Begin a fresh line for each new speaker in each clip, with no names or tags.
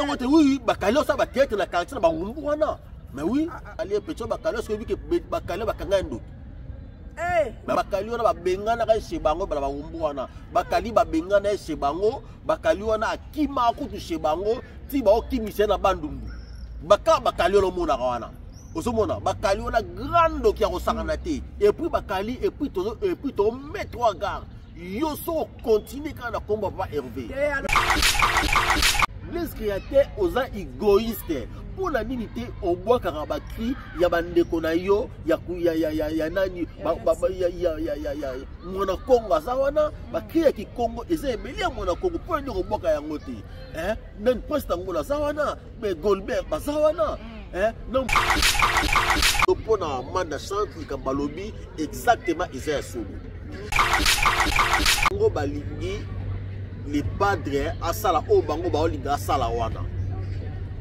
Oyebi te, oui, bakali osala batheatre na quartier na bangumbu wana. Mais oui, alie petit bakali, soki oyebi ke bakali bakanga ye ndoki. Bakali wana babenganaka ye chez bango bala bangumbu wana. Bakali babengana ye chez bango, bakali wana akima kutu chez bango ti baokimisa ye na Bandundu. Baka bakali wana omonaka wana. Ozomona bakali wana grand ndoki ya kosakana te. Et puis bakali, et puis tozo, et puis to mettre en garde. Yo so continue kaka na kombo papa Hervé. Blaise Créateur oza égoïste. Mpo na nini te obwakaka bakri ya bandeko na yo ya, ya, ya, ya, ya nani ba, ba, ba, ya, ya, ya, ya, ya, mwana Kongo aza wana, bakri ya Kikongo eza ebele ya mwana Kongo, mpo na nini okobwaka yango te? Hein? Nani Prince Tangola aza wana, mais Goldberg baza wana. Hein? Non. Mpo na Manda Chante likambo balobi exactement eza ya solo. Bango balingi le padre asala oyo bango baolinga asala wana.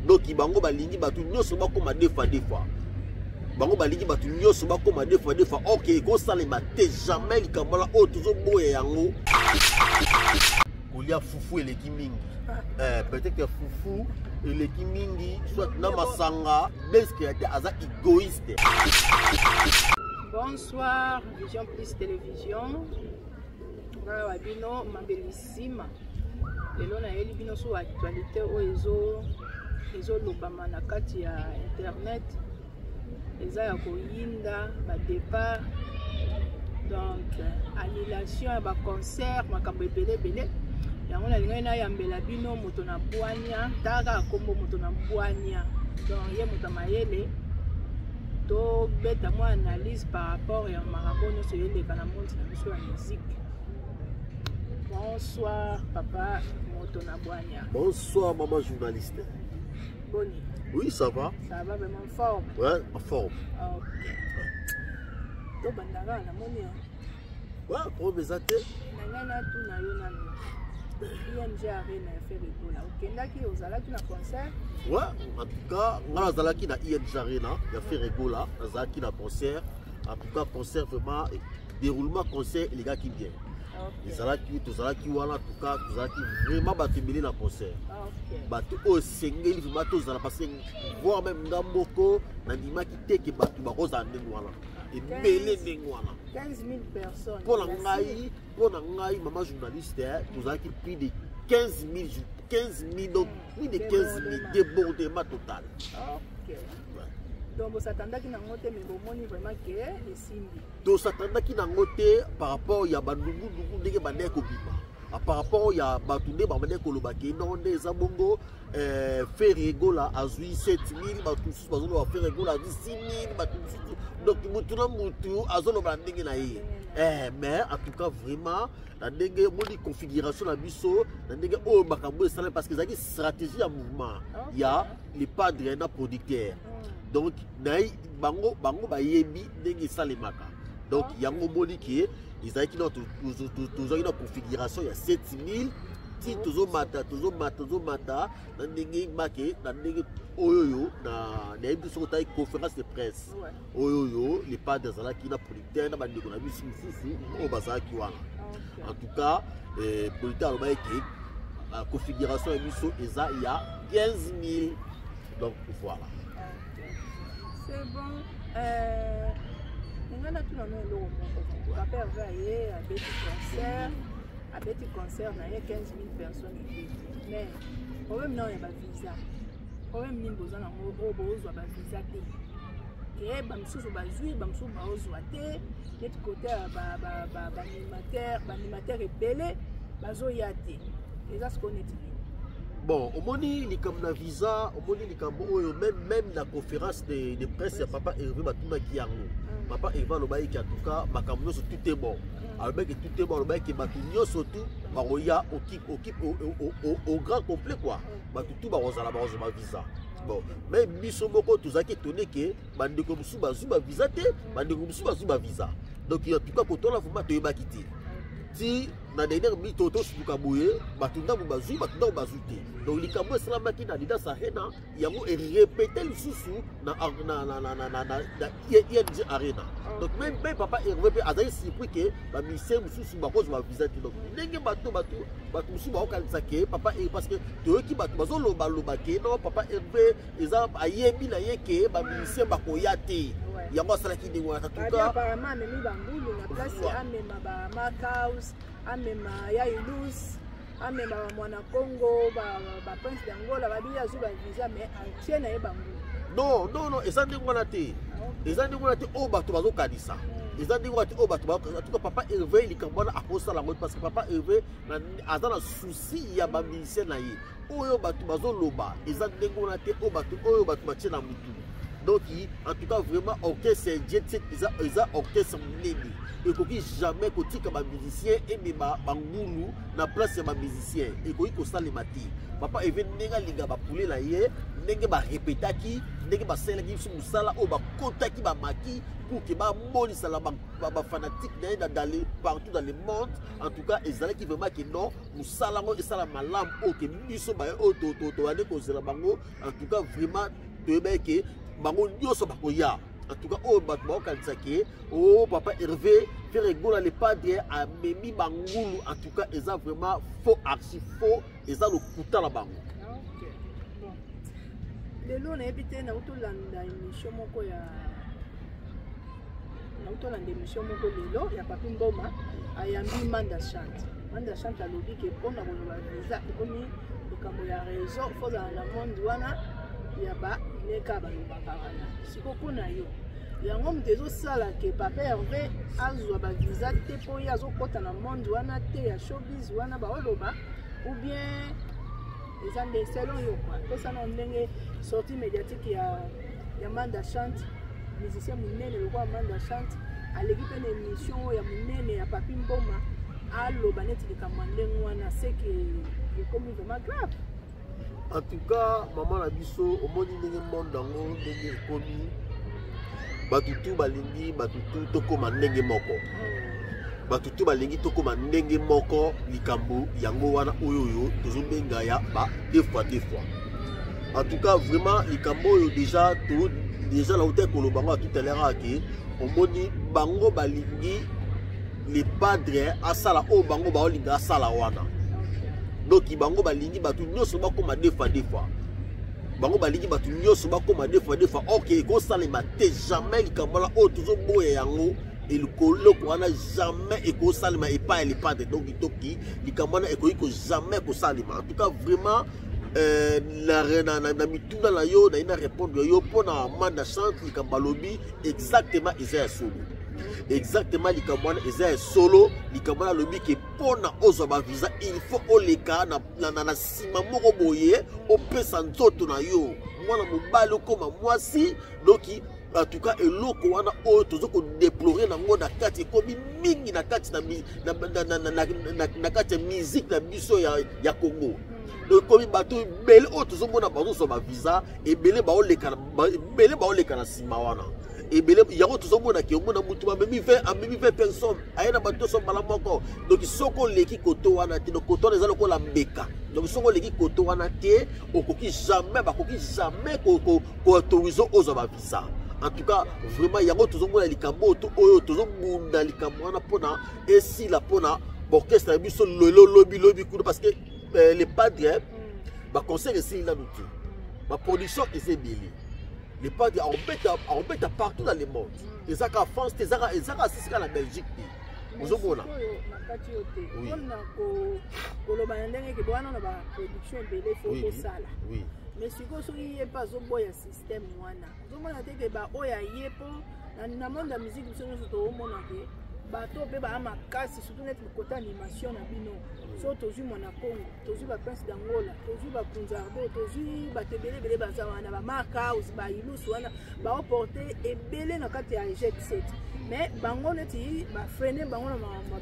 Donc bango balingi bato nyonso bakoma deux fois deux fois. Bango balingi bato nyonso bakoma deux fois deux fois. Ok, ekosalema te jamais likambo wana oyo tozoboya yango. Kolia fufu eleki mingi. Peut-être fufu eleki mingi, soit na masanga. Blaise Créateur aza égoïste.
Bonsoir Vision Plus Télévision. Ngala wa bino mabelissima. Lelo nayeli bino so actualité oyo ezo ezolobama na kati ya internet, eza ya koyinda ba départ, donc annulation ya ba concert, makambo ebele ebele. Yango nalingaki nayambela bino moto na bwania, taka kombo moto na bwania, donc ye moto ya mayele, tobeta mwa analyse par rapport ya makambo nyonso eleka na monde na biso ya musique. Bonsoir papa moto na bwania.
Bonsoir maman journaliste.
Boni?
Oui, ça va.
Ça va vraiment en forme.
Ouais, en forme.
Ok. Tobandaka na moni.
Ouais, problème eza te.
Na ngai natuna yo nanu. ING Arena ya Ferre Gola. Okendaki, ozalaki na concert?
Ouais, en tout cas, nga nazalaki na ING Arena ya Ferre Gola, nazalaki na concert. En tout cas, concert vraiment, déroulement concert elekaki bien. Ezalaki, tozalaki wana, en tout cas, tozalaki vraiment bato ebele na concert. Bato oyo esengeli vraiment tozala, parce que voire même nga moko nandimaki te ke bato bakozala ndenge wana, ebele ndenge wana.
15 000 personnes.
Mpo na ngai, mpo na ngai mama journaliste, tozalaki plus de 15 000, 15 000, donc plus de 15 000, débordement total.
Ok. Donc bosatandaki nango te, mais bomoni vraiment ke esimbi.
Tosatandaki nango te par rapport ya bandungundugu ndenge bandeki kobima, par rapport ya bato nde babandeki koloba ke non, nde eza bongo, Ferre Gola azwi 7000, bato mosusu bazoloba Ferre Gola azwi 6000, bato mosusu, donc mutu na mutu azoloba na ndenge na ye. Mais en tout cas vraiment na ndenge omoni configuration na biso, na ndenge oyo makambo esalami, parce que ezalaki stratégie ya mouvement ya le padre na producteur, donc naye bango, bango bayebi ndenge esalemaka. Donc yango omoni ke ezalaki na, tozwaki na configuration ya 7000 ti tozomata, tozomata, tozomata na ndenge make, na ndenge oyo oyo nayebi soki otali conférence de presse oyo oyo le padre azalaki na producteur na bandeko na biso mosusu oyo bazalaki wana. En tout cas, producteur alobaki ke configuration ya biso eza ya 15 000, donc voilà.
C'est bon. Nga natuna no eloko moko. Papa Hervé aye abeti concert, abeti concert na ye, 15 000 personnes ebeti, mais problème nao ya bavisa, problème nini boza nango oyo bozwa bavisa te, ke bamisusu bazwi, bamisusu baozwa te? Neti kote ya baanimateur, baanimateur ebele bazoya te, eza sikoyo neti nini?
Bon, omoni likambo na visa, omoni likambo oyo, même na conférence de presse ya papa Hervé batunaki yango. Papa Hervé alobaki, en tout cas makambo nyonso tout est bon. Alobaki tout est bon, alobaki bato nyonso tout bakoya au grand complet quoi, bato tout bakozala, bakozwa bavisa. Bon, mais biso moko tozalaki étonné ke bandeko mosusu bazwi bavisa te, bandeko mosusu bazwi bavisa. Donc en tout cas kotola vraiment toyebaki te ti. Na dernière minute oyo tosutuka boye, bato ndambo bazwi, bato ndambo bazwi te. Donc likambo esalamaki na Adidas Arena, yango erépété lisusu na ING Arena. Donc même papa Hervé mpe azali surpris ke bamusicien mosusu bakozwa bavisa te. Donc ndenge bato mosusu bakokanisa ke papa Hervé, parce que toyoki bato bazolobaloba ke non, papa Hervé eza ayebi na ye ke bamusicien bakoya te, yango asalaki ndenge wana.
Tuka apparemment amemi bangulu na place, amema bamark House, amema ya Ilus, amema bamwana Congo, baprince d'Angola. Babi azwi bavisa, mais atie na ye bangulu.
Non, non, non, eza ndenge wana te, eza ndenge wana te. Oyo bato bazokanisa eza ndenge wana te. Oyo bato bazokanisa, en tout cas papa Hervé, likambo wana akosala yango, parce que papa Hervé aza na souci ya bamusicien na ye. Oyo bato bazoloba eza ndenge wana te, oyo bato batie na mutu. Donc en tout cas vraiment, orchestre Jet Set eza orchestre monene, ekoki jamais kotika bamusicien emema bangulu na place ya bamusicien, ekoki kosalema te. Papa Hervé, ndenge alinga bapule na ye, ndenge barepetaki, ndenge basalelaki biso mosala oyo, bakotaki bamaki pour ke bamonisala bafanatique na ye partout dans le monde. En tout cas ezalaki vraiment ke non, mosala yango esala malamu, oyo ke biso baye oyo tobande kozela bango. En tout cas vraiment, toyebaki ke bango nyonso bakoya. En tout cas oyo bato bakokanisa ke o papa Hervé, Ferre Gola le Padre amemi bangulu, en tout cas eza vraiment faux, archi faux, eza lokuta na bango.
Ok, bon, lelo nayebi te, nautolanda émission moko ya nautolanda émission moko lelo ya Papi Mboma, ayambi Manda Chante. Manda Chante alobi ke mpona koloba visa ekomi likambo ya réseau, fozala na monde wana ya baneka balobaka wana. Siko mpona yo, yango moto ezosala ke papa Hervé azwa bavisa te, mpo ye azokɔta na monde wana te ya showbiz wana baoloba, ou bien eza nde selon yo quoi? Pesa na ndenge sortie médiatique ya Manda Chante, musicien monene lokola Manda Chante, aleki mpe na émission oyo ya monene ya Papi Mboma, aloba neti likambo ya ndenge wana, seke ekomi vraiment grave.
En tout cas mama na biso, omoni ndenge monde yango ndenge ekomi, bato tu balingi, bato tu tokóma ndenge moko, bato tu balingi tokóma ndenge moko. Likambo yango wana oyo tozobenga ya ba deux fois deux fois. En tout cas vraiment, likambo oyo déjà to déjà nauta koloba ngo tout à l'heure ake, omoni bango balingi le Padre asala oyo bango baolinga asala wana. Donc bango balingi bato nyonso bakóma deux fois deux fois, bango balingi bato nyonso bakóma deux fois deux fois. Ok, ekosalema te, jamais. Likambo wana oyo tozoboya yango, eloko wana jamais ekosalema epai ya le Padre. Donc toki likambo wana ekoki ko jamais kosalema. En tout cas vraiment, na mituna na yo, nayi na répondre yo mpo na Manda Chante. Likambo alobi exactement eza ya solo, exactement likambo wana eza ya solo. Likambo wana alobi ke mpo na ozwa bavisa, il faut oleka na nsima moko boye, opesa nzoto na yo, mwana mobali okóma mwasi. Donc en tout cas eloko wana oyo toza kodéplorer nango na kati, ekomi mingi na kati na kati ya musique na biso ya Congo. Donc ekomi bato ebele oyo tozomona bazozwa bavisa ebele, ebele baoleka na nsima wana ebele. Yango tozomona ke omona mutu amemi 20, amemi 20 personnes, aye na bato nyonso mbala moko. Donc soki oleki koto wana te, donc koto wana eza lokola mbeka. Donc soki oleki koto wana te, okoki jamais, bakoki jamais koautoriser ozwa bavisa. En tout cas vraiment, yango tozomona likambo oyo, tozobunda likambo wana mpona esila, mpona baorchestre na biso lelo, lobi lobi kuna, parce que le Padre, baconcert esili nanu te, baproduction eza ebele. Le Padre akobeta partout dans le monde, eza kaka France te, ezaka asisika na Belgique te, ozomona.
Na kati yo te, mpona koloba na ndenge ke wana na baproduction ebele, fo kosala, mais sikoyo soki ye mpe azoboya système wana, ozomona te ke baoyo aye mpo na monde ya musique, biso nyonso toomona ke bato mpe baya makasi, surtout neti côté animation na bino. So tozwi Mwana Congo, tozwi baprince d'Angola, tozwi bakunzardo, tozwi bato ebele ebele baza wana, bamark House, bailusu wana, baoporte ebele na kati ya Jet Set. Mais bango neti bafreiner bango na makambo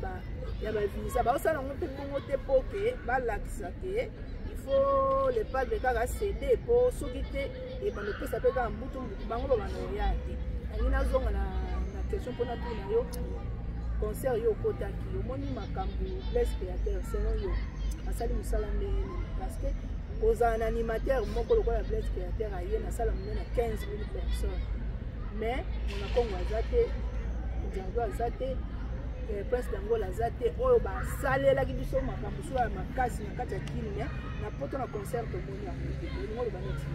ya bavisa, baosala yango mpe bongo te, mpo ke balakisa ke il faut le Padre kaka cd, mpo soki te ebanda opesa mpe kaka mbutu mbutu, bango babanda koya te. Nangi nazonga na question mpona tuna yo. Concert yo okotaki, omoni makambo Blaise Créateur, selon yo asali mosala ndenge nini? Parce que kozala na animateur moko lokola Blaise Créateur, aye na sala monene na 15 000 personnes, mais mona Kongo aza te, Nzango aza te, Prince d'Angola aza te, oyo basalelaki biso makambo so ya makasi na kati ya kini, mais na poto na concert tomoni yango te. Olingo oloba neti?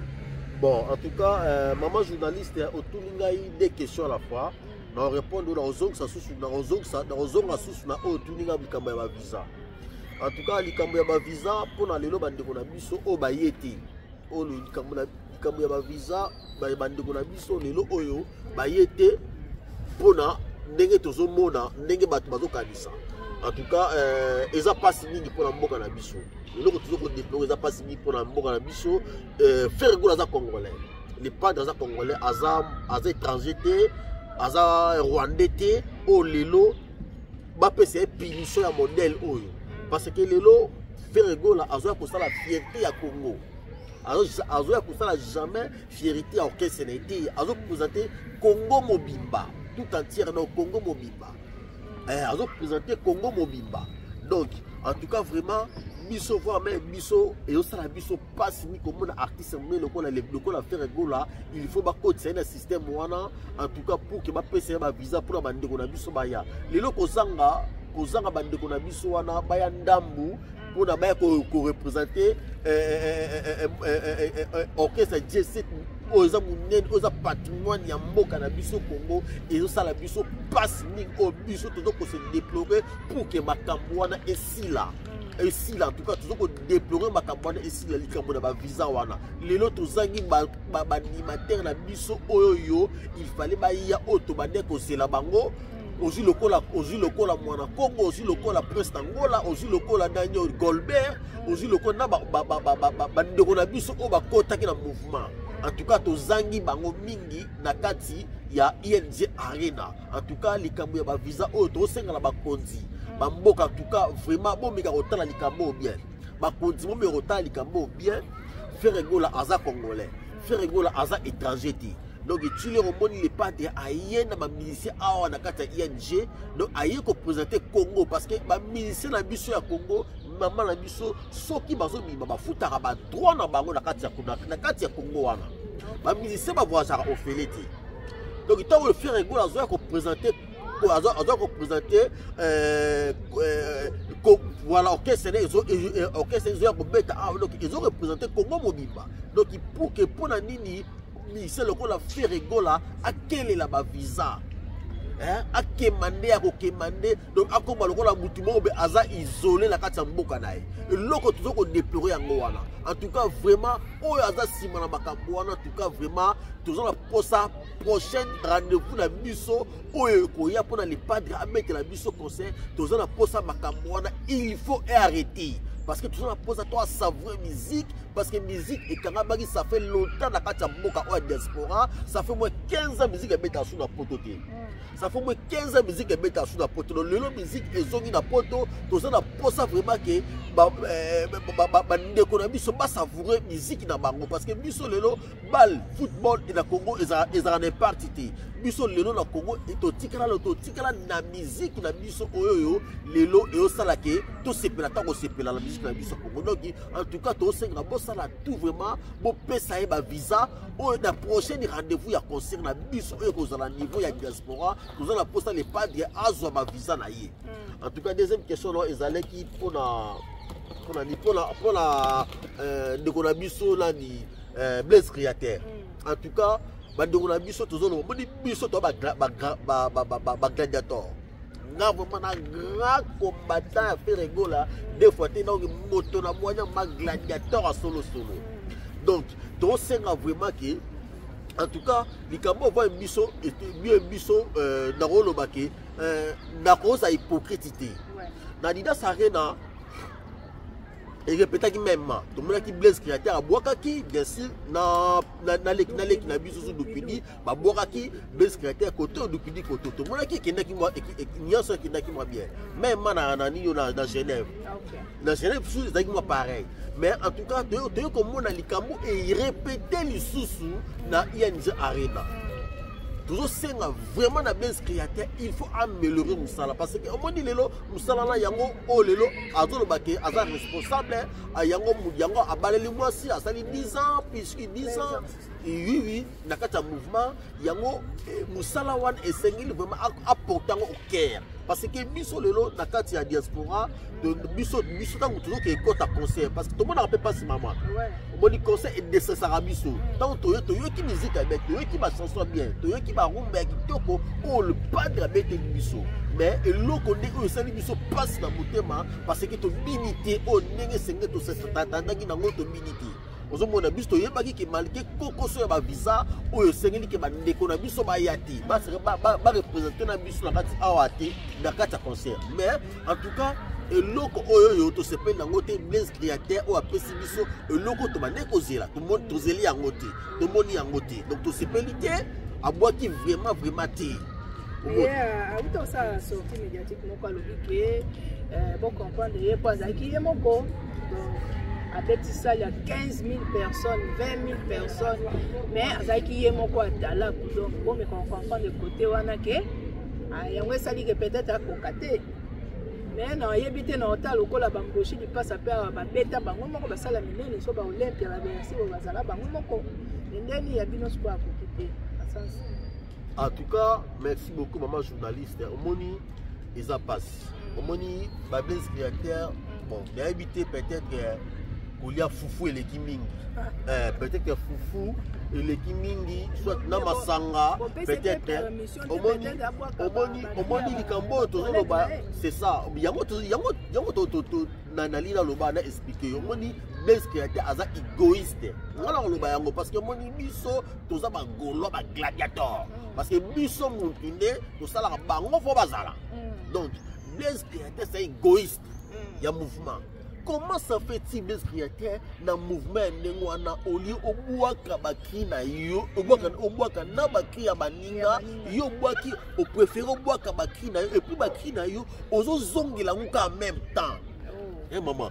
Bon, en tout cas, maman journaliste, otuni ngai deux questions à la fois. Na répondre, nakozongisa susu, nakozonga susu na oyo otuni ngai, likambo ya bavisa. En tout cas, likambo ya bavisa mpona lelo, bandeko na biso oyo baye te, oyo likambo ya bavisa, bandeko na biso lelo oyo baye te, mpona ndenge tozomona, ndenge bato bazokanisa, en tout cas eza mpasi mingi mpona mboka na biso. Eloko tozo kodéplorer, eza mpasi mingi mpona mboka na biso. Ferre Gola aza Congolais, le Padre aza Congolais, aza étranger te, aza Rwandais te, oyo lelo bapesa ye punition ya modèle oyo. Parce que lelo Ferre Gola azoya kosala fierté ya Congo, azoya kosala jamais fierté ya orchestre na ye te, azoprésente Congo mobimba, tout entière na Congo mobimba. Azoprésente Congo mobimba. Donc en tout cas, vraiment, biso, voire même biso, ezosala biso mpasi mingi komona artiste monene lokola Ferre Gola, il faut bakotisa ye na système wana, en tout cas pour que bapesa ye bavisa mpona bandeko na biso baya. Lelo kozanga bandeko na biso wana baya ndambu mpona baya koreprésente orchestre J7 oyo eza monene, oyo eza patrimoine ya mboka na biso Congo, ezosala biso mpasi mingi. Oyo biso toza kose déplorer pour que makambo wana esila, esila. En tout cas, toza kodéplorer makambo wana esila, likambo na bavisa wana. Lelo tozangi baanimateur na biso oyo yo il fallait baya, oyo tobande kozela bango. Ozwi lokola Mwana Congo, ozwi lokola Prince Nangola, ozwi lokola Daniel Golbert, ozwi lokola na bandeko na biso oyo bakotaki na mouvement. En tout cas, tozangi bango mingi na kati ya ING Arena. En tout cas, likambo ya bavisa oyo, tozosengela bakonzi bamboka, en tout cas vraiment, bomeka kotala likambo oyo bien. Bakonzi, bomeka kotala likambo oyo bien. Ferre Gola aza Congolais, Ferre Gola aza étranger te. Donc tili omoni le Padre aye na bamusicien awa na kati ya ING, donc aye koprésente Congo, parce que bamusicien na biso ya Congo, mama na biso, soki bazobima, bafutaka badroit na bango na kati ya Congo wana. Bamusicien bavoyageaka ofele te. Donc ntango Ferre Gola azoya koprésente, voilà, orchestre ne, orchestre ezoya kobeta awa, donc ezoreprésente Congo mobimba. Donc pour que, mpona nini musicien lokola Ferre Gola akelela bavisa, akema nde ya kokema nde, donc akoma lokola mutu moko be aza isolé na kati ya mboka na ye? Eloko toza kodéplorer yango wana. En tout cas vraiment, oyo aza nsima na makambo wana, en tout cas vraiment, toza na posa prochaine rendez-vous na biso oyo ekoya mpona le Padre abetela biso concert. Toza na posa makambo wana, il faut arrêter, parce que toza na posa to asavourer musique, parce que musique ekangamaki, ça fait longtemps na kati ya mboka oyo ya diaspora. Ça fait moins 15 ans musique ebetaka su na poto te. Ça fait moins 15 ans musique ebetaka su na poto. Donc lelo musique ezongi na poto, toza na posa vraiment que bandeko na biso basavourer musique na bango, parce que biso lelo, bal football na Congo ezalaka na impact te. Biso lelo na Congo totikala na musique na biso oyo oyo lelo ezosala que tosepela ntango osepela na musique na biso ya Congo. Donc en tout cas, tosengaka bosala tout vraiment, bopesa ye bavisa oyo na prochaine rendez-vous ya concert na biso oyo ekozala niveau ya diaspora. Toza na posa le Padre azwa bavisa na ye. En tout cas, deuxième question no ezalaki mpona ndeko na biso nani, Blaise Créateur. En tout cas, bandeko na biso, tozoloba, moni biso to bagladiator. Nga vraiment na grand combattant ya Ferre Gola deux fois te. Donc moto na mwanya ma gladiator ya solosolo. Donc tosenga vraiment que, en tout cas, likambo oyo biso bien, biso nakoloba que nakozala hypocrite te. Na Adidas Arena erepetaki même, tomonaki Blaise Créateur abwakaki, bien sûr, na leki na biso so Dupidi, babwakaki Blaise Créateur kote oyo, Dupidi kote. Tomonaki ekendaki nyonso, ekendaki mwa bien même na nini na Genève. Na Genève susu ezalaki mwa pareil. Mais en tout cas, toye komona likambo erépété lisusu na ING Arena. Tozosenga vraiment na Blaise Créateur, il faut améliorer mosala, parce que omoni lelo mosala na yango oyo lelo azoloba ke aza responsable yango, yango abaleli mwasi, asali 10 ans, puisque 10 ans, oui, na kati ya mouvement yango. Mosala wana esengeli vraiment aporte yango au cœur, parce que biso lelo na kati ya diaspora, biso ntango tozoke ekɔta concert, parce que tomonaka mpe mpasi, mama. Omoni, concert edestresaka biso. Ntango toyoki musique ya bien, toyoki bachanson bien, toyoki barumba ya kitoko oyo le padre abeteli biso, mais eloko nde oyo esali biso mpasi na motema, parce que tobini te oyo ndenge esenge totandaki nango, tobini te. Ozomona, biso toyebaki ke malgré kokoso ya bavisa oyo, esengeli ke bandeko na biso baya te, bareprésente na biso na kati awa te, na kati ya concert. Mais en tout cas, eloko oyo oyo tosepeli yango te. Blaise Créateur oyo apesi biso eloko tobande kozela, tozeli yango te, tomoni yango te, donc tosepeli te. Abwaki vraiment, vraiment te.
Auta osala sortie médiatique moko, alobi ke bocomprendre ye mpo azalaki ye moko, donc abeti salle ya 15 000 personnes, 20 000 personnes, mais azalaki ye moko atalaku. Donc bomeka comprendre côté wana ke yango esali ke peut-être akoka te. Mais nayebi te, na ota lokola bamboshi lipasa mpe awa babeta bango moko, basala minene, so baolympia, babercy oyo bazala bango moko, ndeni ya bino sikoyo akoki te.
En tout cas, merci beaucoup, maman journaliste. Omoni, eza pasi. Omoni, bablaise Créateur, bon, nayebi te, peut-être kolia fufu eleki mingi, peut-être fufu eleki mingi, soit na masanga peut-être. Omoni, omoni, omoni likambo oyo tozoloba, c'est ça yango, yango, yango nali naloba na expliquer yo. Omoni, Blaise Créateur aza égoïste. Nga na koloba yango parce que omoni, biso toza bagaulois, bagladiator, parce que biso mutu nde tosalaka bango fo bazala. Donc Blaise Créateur, c'est égoïste ya mouvement. Comment ça fait-il, Blaise Créateur, na mouvement ya ndenge wana, olie obwaka bacri na yo, obwaka na bacri ya baninga, yo obwaki, opréféré obwaka bacri na yo, et puis bacri na yo ozozongela yango kaka en même temps? Eh mama,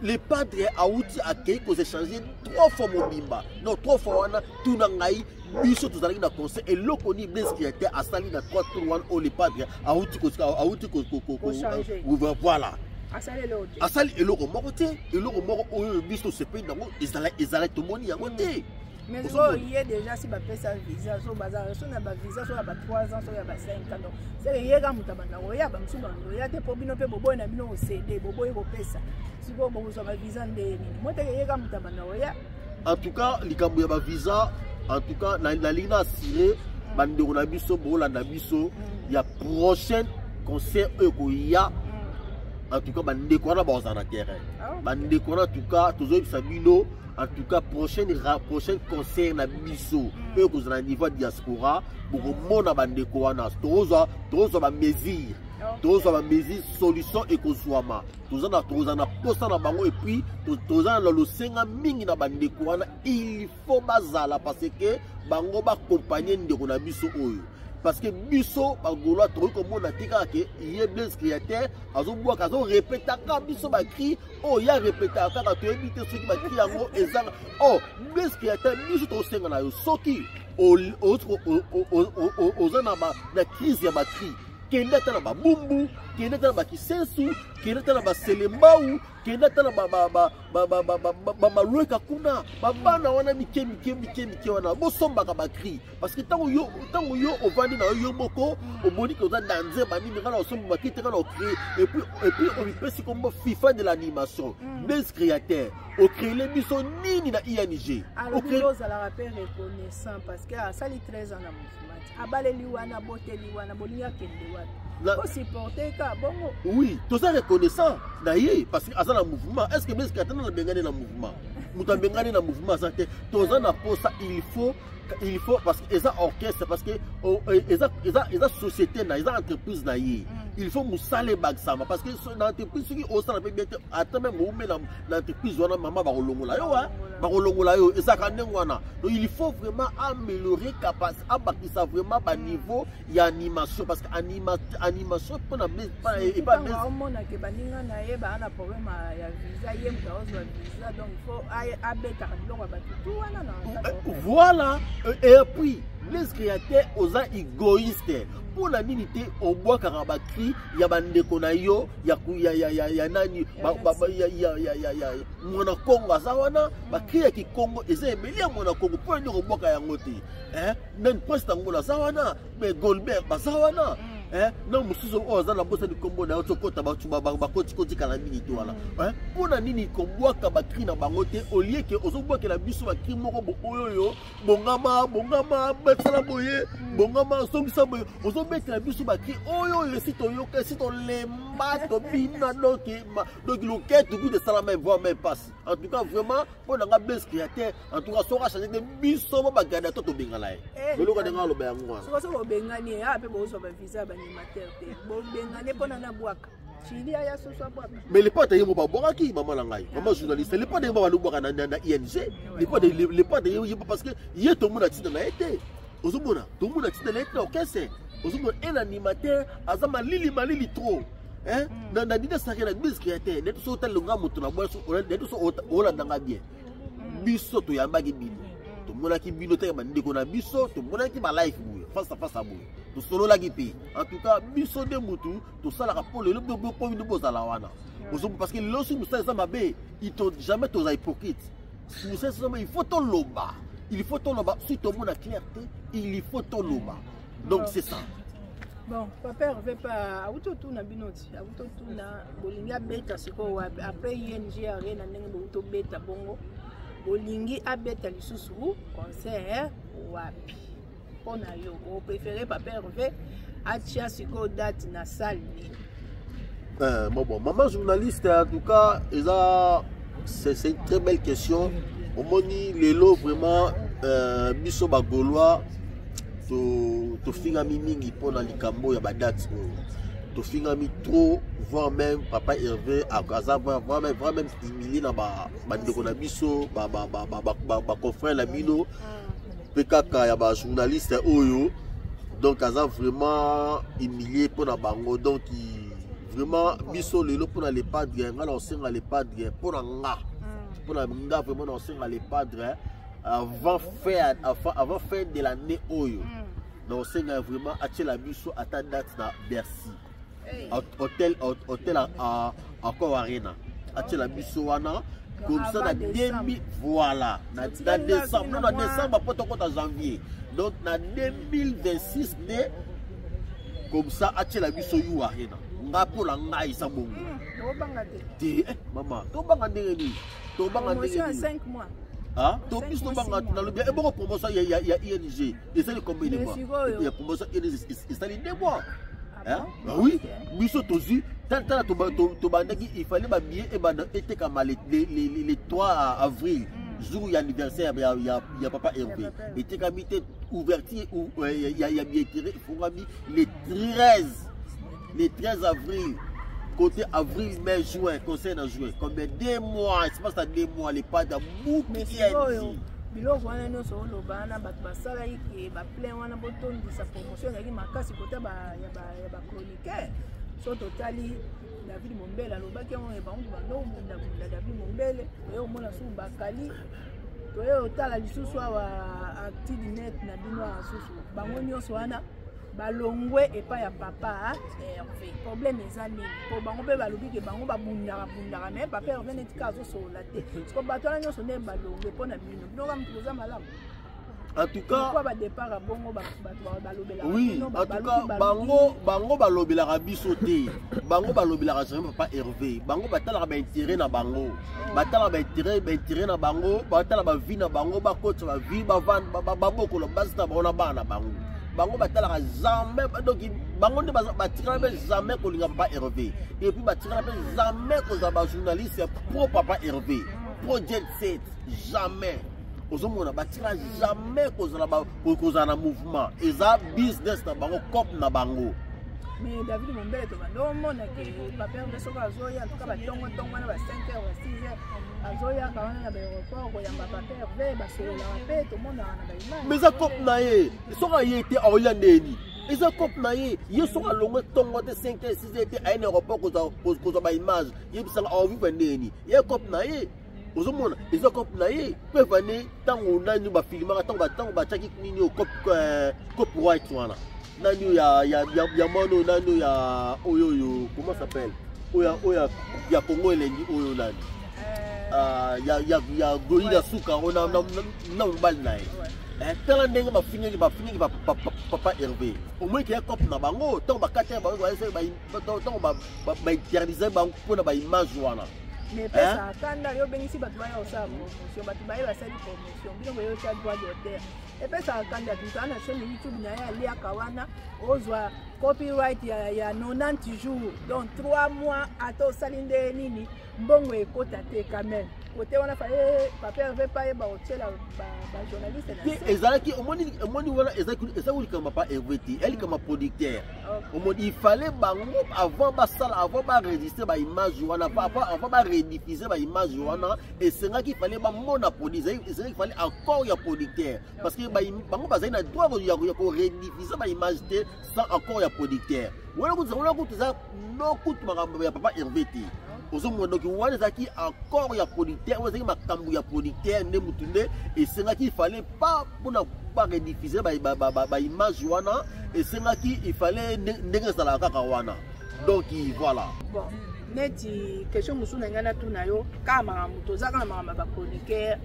le padre awuti, akei koséchanger trois fois mobimba. Non, trois fois wana, tuna ngai, biso tozalaki na conseil, eloko nini Blaise Créateur asali na trois tour wana oyo le padre awuti, awuti, voilà? Asali eloko moko te. Eloko moko oyo biso tosepeli nango ezala, tomoni yango te.
Mais oyo ye déjà si bapesa visa, so baza so na bavisa, so ya ba 3 ans, so ya ba 5 ans, donc seke ye ka moto abanda koya, bamosusu banda koya te, mpo bino mpe boboyi na bino kosede, boboyi kopesa. Sikoyo bokozwa bavisa nde nini? Mo teke ye ka moto abanda koya.
En tout cas, likambo ya bavisa, en tout cas nalingi na assurer bandeko na biso bolanda biso ya prochaine concert oyo ekoya. En tout cas, bandeko wana bazala na terrain, bandeko wana. En tout cas, tozoyebisa bino, en tout cas prochaine concert na biso oyo ekozala na niveau ya diaspora, bokomona bandeko wana. Tozwa bamesure, tozwa bamesure, solution ekozwama. Toza na posa na bango, et puis toza na losenga mingi na bandeko wana. Il faut bazala, parce que bango baaccompagne ndeko na biso oyo, parce que biso bagaulois tokoki komona te kaka ke ye Blaise Créateur azobwaka, azorepetaka biso bacri oyo ye arepetaka kaka. Toyebi te soki bacri yango ezanga. Oh Blaise Créateur, biso tosenga na yo, soki oza na crise ya bacri, kende ata na babumbu, kende ata na bakisensu, kende ata na baselembau, kende ata na bamalweka kuna, babana wana mike mike mike mike wana bosombaka bacri, parce que ntango yo ovandi na yo, yo moko omoni ke oza danze banini, nga na osomba bacri te, nga na ocrée. Et puis omipesi kombo FIFA de l'animation. Blaise Créateur, ocréele biso nini na ING?
Alobi ozalaka mpe reconnaissant, parce que asali 13 ans na mouvement, abaleli wana, aboteli wana, bolingi akende wapi? Osupporte ka bongo.
Oui, toza reconnaissant na ye parce que aza na mouvement. Est ce que Blaise Créateur nana abengani na mouvement? Moto abengani na mouvement aza te. Toza na posa, il faut, parce que eza orchestre, parce que eza société na, eza entreprise na ye. Il faut mosala ebakisama, parce que na entreprise, soki osala mpe bien te, ata même oume na entreprise wana, mama, bakolongola yo, bakolongola yo. Ezalaka ndenge wana. Donc il faut vraiment améliorer capacité, abakisa vraiment baniveau ya animation, parce que animation mpona
Omonake baninga na ye baa na problème ya visa, ye moto aozwa visa, donc il faut abetaka biloko ya bato tu wana na
Voilà. Et puis Blaise Créateur, oza égoïste. Mpo na nini te obwakaka bacri ya bandeko na yo ya, ya, ya, ya, ya nani, ya, ya, ya, ya, ya mwana Kongo aza wana, bacri ya kikongo eza ebele ya mwana Kongo, mpo na nini okobwaka yango te? Nani, Prince Tangola aza wana, mais Goldberg baza wana, na mosusu oyo aza na bosani nkombo na yo, tokota bato bakotikala mingi te wana. Mpo na nini kobwaka bacri na bango te, au lieu que ozobwakela biso bacri moko oyo oyo bongama, bongama, besala boye, bongama, songisa boye, ozobetela biso bacri oyo oyo esi toyoka, esi tolemba, tobina? Donc loketu kuta esala même, voire même passe. En tout cas, vraiment, mpo na nga, Blaise Créateur, en tout cas, soki achange te, biso mo bagladiateur tobengana ye. Eloko ndenge aloba yango wana.
Soki soki obengani ye, mpe bozwa bavisa ya baanimateur te, bobengani mpona na bwaka chili aya susu abwaka.
Mais le Padre ye mo babwakaki, mama na ngai, mama journaliste, le Padre ye mo balobwaka na ING. Le Padre ye, parce que ye tomona ntina na ye te, ozomona, tomona ntina na ye te na orchestre. Ozomona un animateur aza malili malili trop na dina sake na Blaise Créateur. Neti so otalinga moto na bwa, neti so olandanga bien, biso toyambaki bino, tomonaki bino teke bandeko na biso, tomonaki balive boye, face à face boye, tosololaki mpe. En tout cas, biso nde mutu tosalaka mpo lelo mpo bino bozala wana. Parce que lelo soki mosala eza mabe, ito jamais toza hypocrite. Mosala eza mabe, il faut toloba, il faut toloba. Si tomona clair te, il faut toloba. Donc c'est ça.
Bon, papa Hervé pa awuti otuna bino ti awuti otuna bolingi abeta sikoyo wapi après ING Arena? Ndenge bouti obeta bongo, bolingi abeta lisusu concert wapi? Mpo na yo, opréféré papa Hervé atia sikoyo date na salle nini?
Bon, maman journaliste, en tout cas, c'est une très belle question. Omoni lelo vraiment, biso bagaulois tofingami mingi mpona likambo ya badate oyo. Tofingami trop, voire même papa Hervé aza voire même humilié na bandeko na biso, baconfrère na bino mpe kaka ya bajournaliste oyo. Donc aza vraiment humilié mpona bango. Donc vraiment, biso lelo mpona le Padre, nga na osenga le Padre, mpona nga vraiment na osenga le Padre avant fin de l'année oyo, na osenga vraiment atiela biso ata date na Bercy, hôtel Accor Arena, atiela biso wana comme ça na 2000, voilà, na décembre, non, na décembre po tokota janvier, donc na 2026 nde comme ça atiela biso U Arena. Nga, mpola ngai eza bongo te. Mama, tobanga ndenge nini? Tobanga ndenge nini? To biso tobanga, nalobi ebongo promotion ya ING esali combien de mois? Ya promotion ING esali 2 mois. Ah oui, biso tozwi tala, tobandaki, il fallait babillet ebanda etekama le 3 avril, jour ya anniversaire ya papa Hervé. Etekami te. Ouverture ya billetterie efungami le 13, le 13 avril. Côté avril, mai, juin, concert na juin, combien? 2 mois, espace à 2 mois, le Padre buki.
Biloko wana nyonso oloba wana, bato basalaki ke baplein wana botondisa, promotion ezalaki makasi kota ya bachroniqueur. So totali David Mombele alobaki yango, bango bando obundabunda David Mombele, toye komona suku bakali, toye otala lisusu awa actide net na bino awa susu, bango nyonso wana balongwe epai ya papa Hervé. Problème eza nini? Po bango mpe balobi ke bango babundaka bundaka, mais papa Hervé neti ka azosolola te. Siko bato wana nyonso nde balongwe, mpo na bino, bino kaka moto boza malamu?
En tout cas,
pourquoi badépart ya bongo, bato balobelaka?
Oui, en tout cas, bango balobelaka biso te, bango balobelaka jamais papa Hervé. Bango batalaka baintérêt na bango, batalaka baintérêt na bango, batala bavie na bango, bakotisa bavie, babokola basi na bango na bana na bango. Bango batalaka jamais. Donc bango nde batikala mpe jamais kolinga papa Hervé, et puis batikala mpe jamais kozala bajournaliste pro papa Hervé, pro Jet Set, jamais. Ozomona, batikala jamais kozala na mouvement. Eza business na bango, cope na bango.
Mais David Mombele, tobanda omona ke papa Hervé soki azoya, en tout cas batongotongo wana, ba 5 heures, ba 6 heures, azoyaka wana na baéroport koyamba papa Hervé, basololaka mpe, tomonaka na baimage.
Mais eza cope na ye. Soki aye te, aoya ndeni? Eza cope na ye. Ye soki alongwe ntongo te, 5 heures, 6 heures te, aye na aéroport kozwa baimage, yebisanga aovivre ndeni? Ye cope na ye. Ozomona eza cope na ye mpe vane ntango nani bafilimaka, ntango batiaki nini oyo copyright wana, nani oyo ya mwana oyo, nani oyo ya oyo oyo, comment s'appelle, oyo ya Congo Elengi, oyo nani, ya Golida Suka oyo na mobali na ye. Tala ndenge bafingaki papa Hervé. Omoni ke cope na bango, ntango bakati bango, ntango bainterdise bango mpona baimage wana.
Mais pesa kanda, yo obengisi bato baya kosala promotion, bato baye basali promotion, bino boyotya droit d'auteur. Epesaka kanda. Moto na chaîne YouTube na ye aliaka wana, ozwa copyright ya 90 jours, donc 3 mois. Ata osali nde nini, mbongo ekota te. Quand même, kote wana fallait papa Hervé pa yeba kotiela bajournaliste.
Te, ezalaki, omoni wana ezalaki likambo papa Hervé te, eya likambo producteur. Omoni, il fallait bango avant basala, avant baenregistre baimage wana, avant barediffuse baimage wana, esengaki fallait bamona produit, esengaki fallait accord ya producteur, parce que bango bazali na droit ya korediffuse baimage te sans accord ya producteur. Wana kutu eza no kutu makambo ya papa Hervé te. Ozomona, donc wana ezalaki accord ya producteur, oyo ezalaki makambo ya producteur nde mutu nde esengaki ifale pas mpona barediffuse baimage wana, esengaki ifale ndenge ezalaka kaka wana. Donc voilà.
Bon, neti question mosusu na ngai natuna yo kaka, makambo toza kaka makambo ya bachroniqueur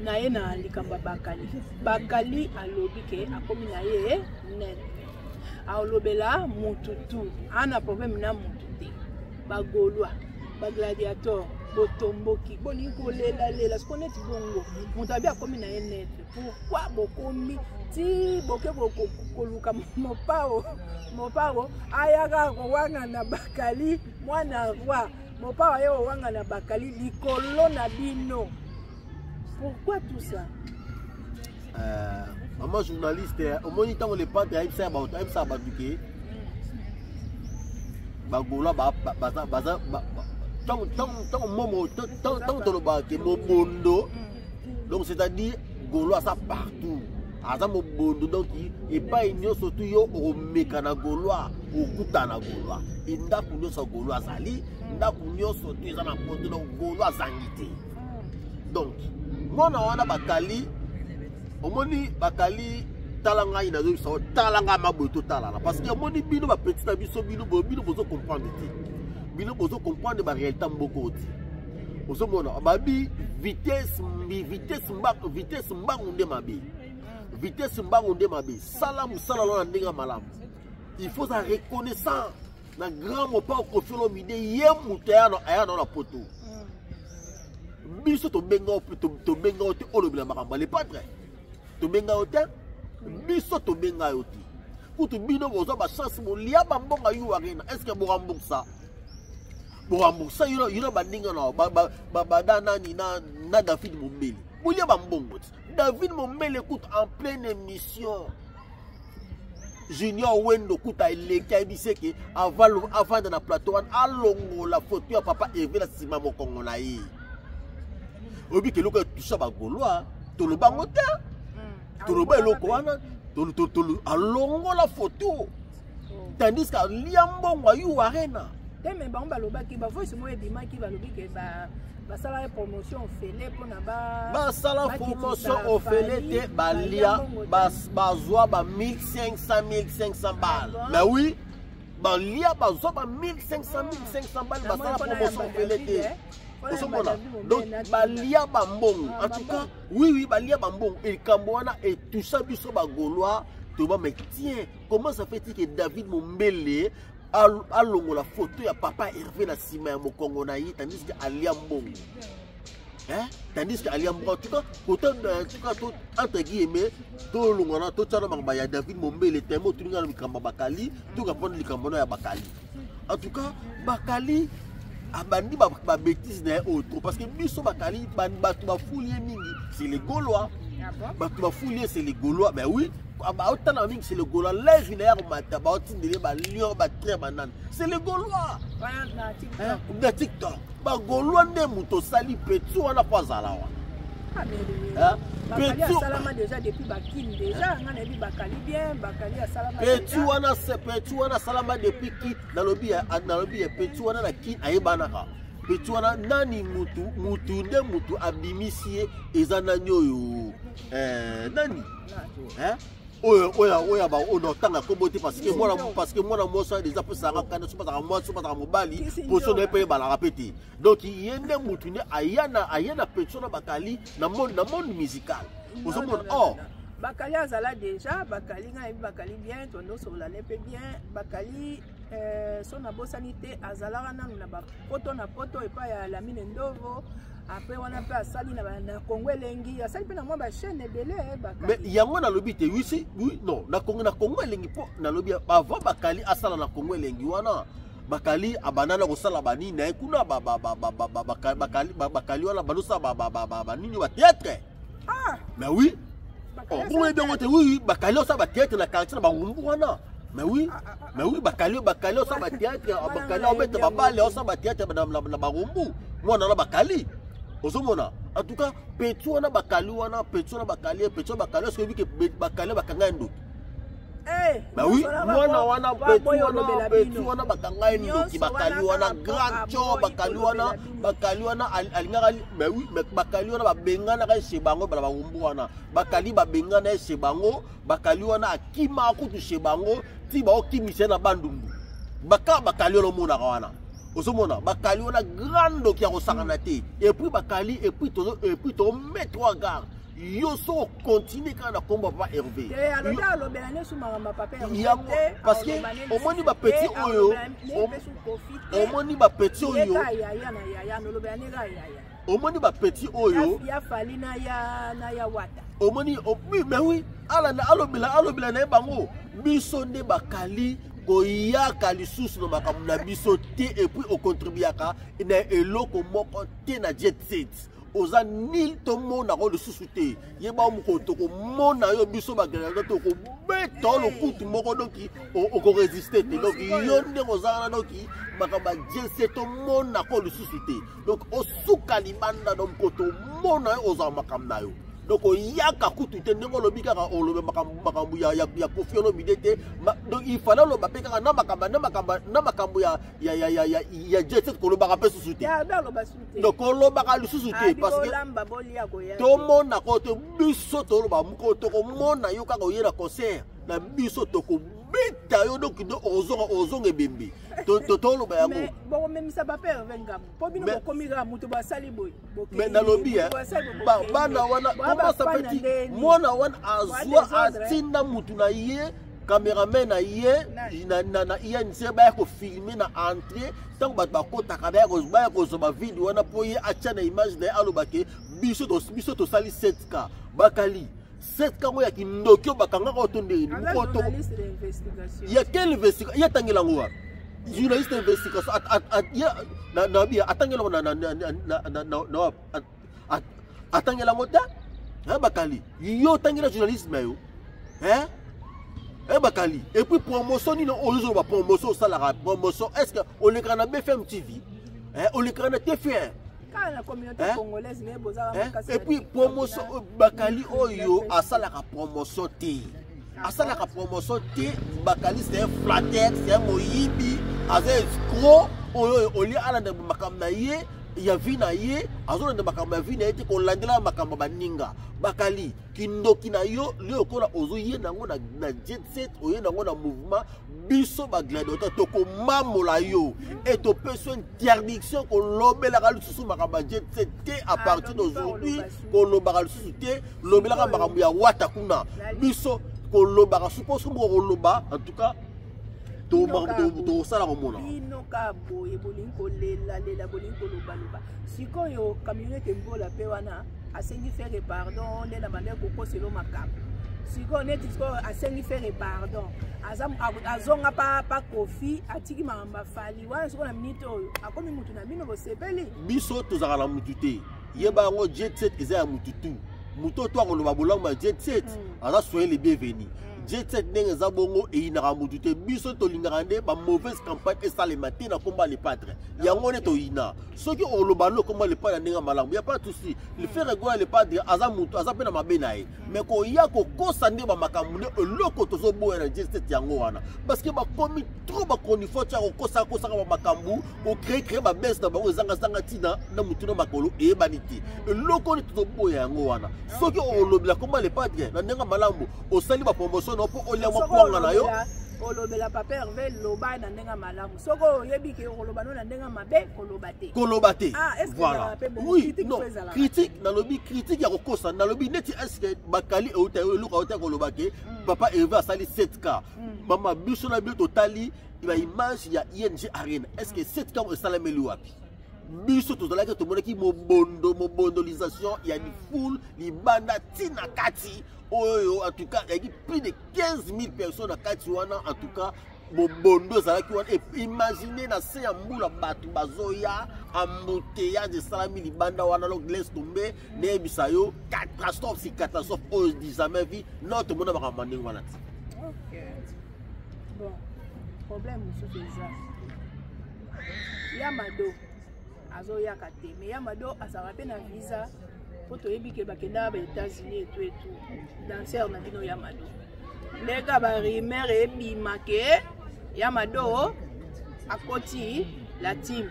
na ye na likambo ya Bakali. Bakali alobi ke akomi na ye net, alobela mutu tu, ana problème na mutu te. Bagaulois, bagladiator, botomboki, bolingi kolelalela siko neti bongo. Moto abi akomi na ye net, pourquoi bokomi ti boke koluka Mopao? Mopao ayaka kowanga na Bakali, mwana roi. Mopao aye kowanga na Bakali likolo na bino. Pourquoi tout ça?
Mama journaliste, omoni ntango le padre ayebisaka bato ke bagaulois baza, ntango momo, ntango tolobaka ke mobondo, donc c'est-à-dire gaulois aza partout, aza mobondo. Donc epai nyonso tu yo okomeka na gaulois, okutana na gaulois. Ndako nyonso ya gaulois azali, ndako nyonso tu eza na poto, donc gaulois azangi te. Donc mwana wana Bakali, omoni Bakali, tala ngai nazoyebisa yo, tala ngai maboye, totalana, parce que omoni bino bapetits na biso, bino bino bozocomprendre te, bino bozocomprendre baréalité mboka te. Ozomona babi vitesse, vitesse mbangu, vitesse mbangu nde mabe, vitesse mbangu nde mabe. Sala mosala lo na ndenge ya malamu. Il faut za reconnaissant na grand Mopao Koffi Olomide, ye moto aya na poto. Biso tobenga yo te olobela makambo ya le padre, tobenga yo te, biso tobenga yo te. Kutu bino bozwa bachance, bolia bambonga U Arena, est ce que boremboursa? Boremboursa yo na baninga na bada nani na David Mombele, bolia bambongo ti. David Mombele kutu en pleine émission, Junior Wendo kuta eleki, ayebisi eke avanda na plateau wana, alongola foto ya papa Hervé na nsima mokongo na ye. Oyebi ke eloko etusha bagaulois, tolobango te, toloba eloko wana, alongola foto, tandis que alia mbongo ya U Arena.
Te, me bango balobaki, bavoice moko ebimaki, balobi ke basalaka promotion ofele mpona
basala promotion ofele te, balia, bazwa ba 1500 1500 balles. Mais oui, balia, bazwa ba 1500 1500 balles, basala promotion ofele te. Ozomona, donc balia bambongo. En tout cas, oui, balia bambongo. Likambo wana etusha biso bagaulois, toba mais tiens, comment ça fait que David Mombele alongola photo ya papa Hervé na nsima ya mokongo na ye, tandis que alia mbongo, hein? Tandis que alia mbongo. En tout cas, kota, en tout cas, to, entre guillemets, tolongwana, totiana makambo ya David Mombele temo otuninga na likambo ya Bakali, tokapona likambo na ya Bakali. En tout cas, Bakali abandi babêtises na ye oyo trop, parce que biso Bakali, bato bafuli ye mingi, c'est les Gaulois. Bato bafuli ye, c'est les Gaulois. Ben oui, baotala mingi, c'est le Gaulois. Live na ya komata, baotindeli balion, batrain, banani, c'est le Gaulois na TikTok. Bagaulois nde moto osali petit wana mpo azala wana.
Asalama déjà depuis bakini déjà, nga nayebi Bakali bien. Bakali asalama.
Petit wana, petit wana asalama depuis ki, nalobi ya petit wana na kini ayebanaka. Petit wana nani? Mutu nde mutu abimisi ye, eza nani oyo, nani, hein? Oyo ba oyo notanga kombo te, parce que mwana mwasi wana eza mposaka kanda. So bazaka mwasi, so bazaka mobali, poso na ye mpe ebalaka mpe te. Donc ye nde mutu nde aya na petit wana Bakali na monde musical, ozomona or
Bakali azala déjà. Bakali, ngai yebi Bakali bien, tondosolola ne mpe bien. Bakali, so nabosani te, azalaka nanu na bapoto, na poto epai ya Lamine Ndovo. Après wana mpe asali na Congo Elengi, asali mpe na mwa bachaîne ebele.
Mais yango nalobi te, oui, si, oui, non, na Congo Elengi, mpo nalobi avant Bakali asala na Congo Elengi wana, Bakali abanda na kosala banini na ye kuna. Bakali wana bandosala banini, bathéâtre. Mais oui, bongo yebi yango te. Oui, Bakali osala bathéâtre na quartier na Bangumbu wana. Mais oui, mais oui, Bakali osala bathéâtre, Bakali aobeta babale, osala bathéâtre na Barumbu. Mwana na Bakali, ozomona. En tout cas, petit wana Bakali wana, petit wana Bakali, petit wana Bakali, est-ce que Bakali bakanga ye ndoki? Bah oui, mwana wana, petit wana, petit wana bakanga ye ndoki. Bakali wana grand tio, Bakali wana, Bakali wana alingaka. Mais oui, mais Bakali wana babenganaka ye chez bango bala Barumbu wana. Bakali babengana ye chez bango. Bakali wana akima kutu chez bango ti baokimisa ye na Bandundu. Baka Bakali wana omonaka wana, ozomona Bakali wana grand ndoki ya kosakana te. Et puis Bakali, et puis tomettre en garde yo, so ocontinue kaka na kombo papa Hervé. Yango, parce que omoni bapetit oyo, omoni bapetit oyo, omoni bapetit oyo, omoni. Mais oui, alobela na ye bango. Biso nde Bakali koyaka lisusu na makambo na biso te. Et puis ocontribuaka na eloko moko te na jet set, oza nil. Tomonako lisusu te. Yeba mokolo tokomona yo, biso bagladiateur tokobeta yo lokutu moko, doki okoresiste te. Donc yo ndenge oza wana, doki makambo ya jet set, tomonako lisusu te. Donc osuka libanda. Donc mokolo tomona yo, ozala makambo na yo. Donc oyaka kutu te. Ndenge olobi kaka, olobi makambo ya Kofi Olomide te. Donc il fallait oloba mpe kaka na makambo ya jet set, kolobaka mpe susu te. Donc kolobaka lisusu te, parce que tomonaka te. Biso toloba, mokolo tokomona yo kaka oye na concert na biso, tokobeta yo. Donc ozonga ebembe. Toloba yango.
Bokomemisa papa Herve ngambo mpo bino bokomi kaka moto basali boye.
Mais nalobi, bana wana, comment ça fait? Mwana wana azwa, atinda mutu na ye, cameraman na ye na INC, baya kofilme na entrée ntango bato bakotaka, baya kozwa bavideo wana mpo ye atya na image na ye, alobake biso tosali 7K. Bakali 7K ngo ya kindoki oyo bakangaka oyo to ndeni ya quelle investigation? Ye atangela yango wapi, journaliste investigation? Nabi atangela yango, atangela yango te. Bakali, yo otangela journalisme yo? Bakali, et puis promotion nini oyo ozoloba? Promotion osalaka, promotion, est ce que olekaka na BFM TV, olekaka na TF1? Et puis promotion, Bakali oyo asalaka promotion te, asalaka promotion te. Bakali, c'est un flatteur, c'est un moyibi, aza escroc. Oyo olie alanda makambo na ye ya vie na ye, azolanda makambo ya vie na ye te, kolandela makambo ya baninga. Bakali, kindoki na yo li lokola ozoyenda yango na jet set, oyenda yango na mouvement. Biso bagladiateur tokomamola yo e topesi interdiction kolobelaka lisusu makambo ya jet set te. À partir d'aujourd'hui, kolobaka lisusu te. Lobelaka makambo ya Wata kuna. Biso kolobaka suppose moko koloba, en tout cas tosala komona.
Bino ka boye, bolingi kolelalela, bolingi kolobaloba. Sikoyo camionnette Mbola mpe wana asengi Ferre pardon nde na bandeki kokosela makambo. Sikoyo neti sikoyo asengi Ferre pardon, azonga pa Kofi, atiki makambo afali wana. Sikoyo na minute oyo akomi mutu na bino, bosepeli.
Biso tozalaka na mutu te. Yeba yango, jet set eza ya mutu tu. Mutu oyo to akoloba bolamu ya jet set, aza soye le bienvenu. Jet set ndenge eza bongo eyinaka motu te. Biso tolingaka nde ba mauvaise campagne esalema te na komba le padre. Yango nde toyina. Soki oloba no komba le padre ndenge malamu, ya pas souci. Le Ferre Gola le padre aza motu, aza mpe na mabe na ye. Mais koya kokosa nde ba makambo nde eloko tozoboya na jet set yango wana. Parce que bakomi trop ba chroniqueurs ya kokosa kosaka ba makambo, ko créer créer ba baisse na bango ezanga zanga tina na motu na makolo eyebani te. Eloko nde tozoboya yango wana. Soki olobela komba le padre na ndenge malamu, osali ba promotion na mpo olia mwa kwanga na yo.
Olobela papa Hervé, loba na ndenge malamu. Soki oyebi ke okoloba no na ndenge mabe, koloba te.
Koloba te. Ah, voilà. Oui, non. Critique, nalobi critique ya kokosa, nalobi neti est-ce que bakali euta eloko euta koloba ke papa Hervé asali 7K. Mama biso na biso totali ba image ya ING Arena. Est-ce que 7K esalameli wapi? Biso tozalaki tomonaki mobondo, mobondolisation ya foule libanda tina kati oyo, en tout cas yaki plus de 15 000 personnes na kati wana. En tout cas mobondo ezalaki wana. Et imaginez na se ya mbula bato bazoya, embouteillage esalami libanda wana. Donc laisse tomber, nayebisa yo, catastrophe si catastrophe oyo du jamais vu. Non, tomona makambo ndenge wana ti.
Ok, bon, problème mosusu eza ya Mado azoyaka te, mais ya Mado azalaka mpe na visa mpo toyebi ke bakendaka ba États-Unis etu etu. Danser na bino ya Mado, ndeka barumeur ebima ke ya Mado akoti la team.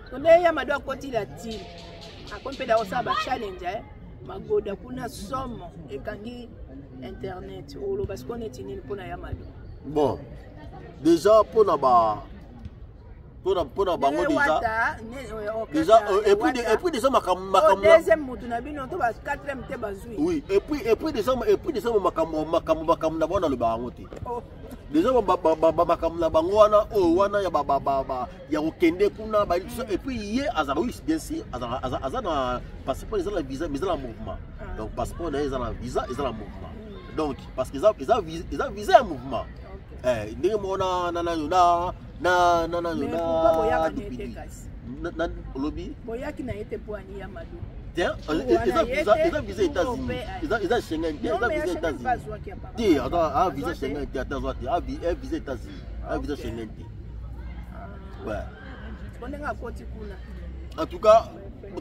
To nde ya Mado akoti la team, akomi mpe da kosala bachallenge magoda kuna, somo ekangi internet. Oloba sikoyo neti nini mpona ya Mado?
Bon, déjà mpona bango déjà et puis déjà makambo
makambo deuxième mutu na bino to ba quatrième te bazwi.
Oui, et puis déjà makambo na bango, naloba yango te. Déjà makambo na bango wana oyo wana ya ya kokende kuna. Et puis ye azala, oui, bien sûr, aza na passeport, eza na visa, mais eza na mouvement. Donc passeport na ye eza na visa, eza na mouvement. Donc parce que eza visa ya mouvement, ndenge moko na na na na na na
na
dupidi olobi.
Boyaki na ye te mpo ani ya Mado?
Te, eza visa États-Unis, eza Schengen te, eza visa États-Unis te. Aza visa Schengen te, ata azwa te visa États-Unis, a visa Schengen te, ouais.
Ndenge akoti kuna.
En tout cas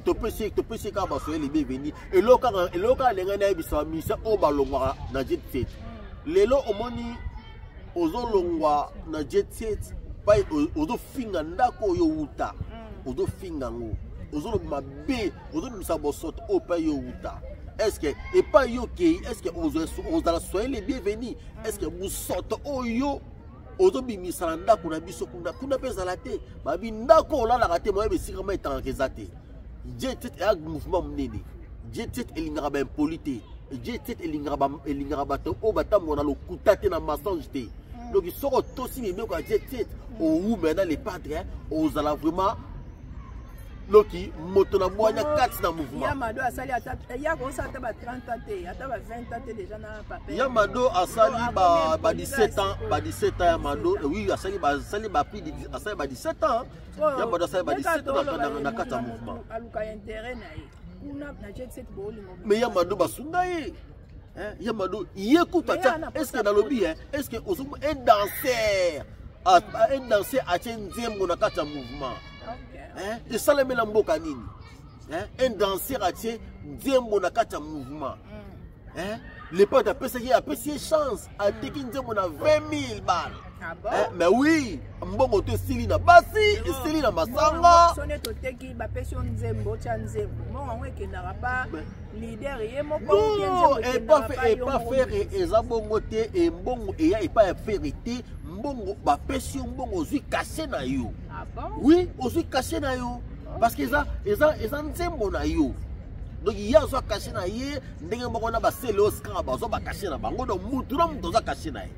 topesi kaka basoyeli bienvenu. Eloko kaka ndenge nayebisa misa oyo balongwaka na jet set lelo, omoni ozolongwa na jet set pai, ozofinga ndako oyo wuta, ozofinga yango, ozoloba mabe, ozobimisa bosoto oyo pai yo wuta. Est-ce epai yo okei, est-ce ozala soyez les bienvenus? Est-ce bosoto oyo ozobimisa na ndako na biso kuna, kuna mpe ezala te? Babi ndako olalaka te, moyeba esika ma etangaka eza te. Jet set eya mouvement monene. Jet set elingaka baimpoli te. Jet set elingaka bato oyo batambola na lokuta te, na mensonge te. Donc soki otosi mibeko ya jet set, owumela na le padre, ozala vraiment noki moto na bwanya kati na mouvement.
Ya Mado asali ata ya kosala ata ba 30 ans te, ata ba 20 ans te déjà na papa.
Ya Mado asali ba 17 ans, ba 17 ans ya Mado. Oui, asali ba plus, asali ba 17 ans. Ya Mado asali ba 17 ans na kati ya mouvement.
Aluka intérêt na ye kuna na jet set, bolingo.
Mais ya Mado basunga ye. Ya Mado ye kutu atia, est ce que nalobi, est ce que ozomo un danseur atie nzembo na kati ya mouvement, esalemi na mboka nini? Un danseur atie nzembo na kati ya mouvement, le padre apesaki, apesi ye chance, ateki nzembo na 20 000 balles.
Ah bon?
Mais oui, mbongo to esili na basi, esili na masanga.
Sone toteki, bapesi yo nzembo, otya nzembo, mbongo yango ekendaka pa leader ye moko?
Non, epa Ferre eza bongo te. Embongo eya epai ya Ferre te. Mbongo bapesi yo, mbongo ozwi cachet na yo.
Ah bon?
Oui, ozwi cachet na yo parce que eza nzembo na yo. Donc ye azwa cachet na ye ndenge moko na basele oyo kaka bazwa bacachet na bango. Donc mutu na mutu azwa cachet na ye.